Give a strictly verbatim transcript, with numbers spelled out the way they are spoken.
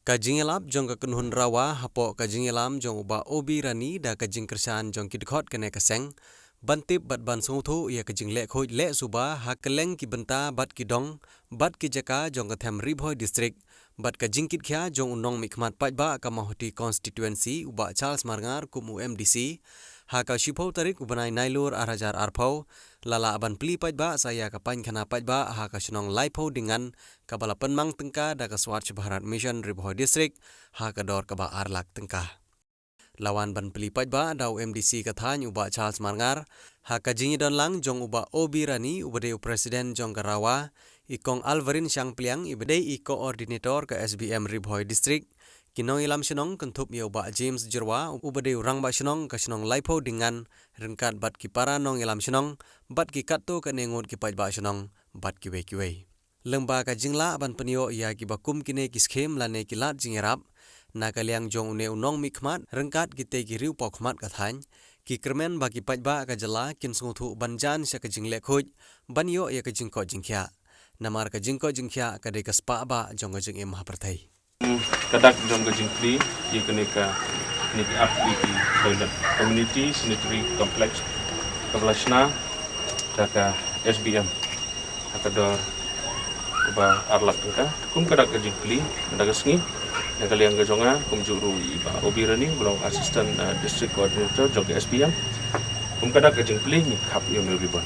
Ka jingïalap jong ka kynhun RAWA hapoh ka jingïalam jong u Bah Obi Rani da ka jingkyrshan jong ki dkhot kane ka seng ban tip bad ban sngewthuh ïa ka jingleh khuid leh suba ha kylleng ki bynta bad ki dong bad ki jaka jong ka them Ri Bhoi District bad ka jingkitkhia jong u nongmihkhmat paidbah ka Mawhati Constituency u Bah Charles Marngar kum u M D C ha ka shiphew tarik u bnai Nailur ar hajar arphew la lah ban plie paidbah sa ïa ka paikhana paidbah ha ka shnong Laiphew Dingan kaba la pynmang tyngka da ka Swachh Bharat Mission Ri Bhoi District ha ka dor kaba ar lak tyngka. La wan ban plie paidbah da u M D C ka thaiñ u Bah Charles Marngar ha ka jingïadon lang jong u Bah Obi Rani uba dei u President jong ka RAWA, i Kong Alvarin Shangpliang iba dei i Coordinator ka S B M Ri Bhoi District, ki nongïalam shnong kynthup ïa u Bah James Jyrwa uba dei u Rangbah Shnong ka shnong Laiphew Dingan ryngkat bad ki para nongïalam shnong bad ki katto katne ngut ki paidbah shnong bad kiwei kiwei. Lyngba ka jinglah ban pynïoh ïa kiba kum kine ki skhim lane ki lad jingïarap na ka liang jong une u nongmihkhmat ryngkat kitei ki riewpawkhmat ka thaiñ, ki kyrmen ba ki paidbah ka jylla kin sngewthuh ban jan sha ka jingleh khuid ban ïoh ïa ka jingkoit jingkhiah. Namar ka jingkoit jingkhiah ka dei ka spah bah jong ka jingim ha pyrthei. Ka dak jong ka jingplie ïa kane ka, kane ka R P T toilet, Community Sanitary Complex, kaba la shna da ka S B M ha ka dor kaba ar lak tyngka. Kum ka dak ka jingplie mynta ka sngi na ka liang ka jong nga kumjuh ruh i Bah Obi Rani ba long Assistant, uh, District Coordinator jong ka S B M. Kum ka dak ka jingplie ngi khap ïa une u ribbon.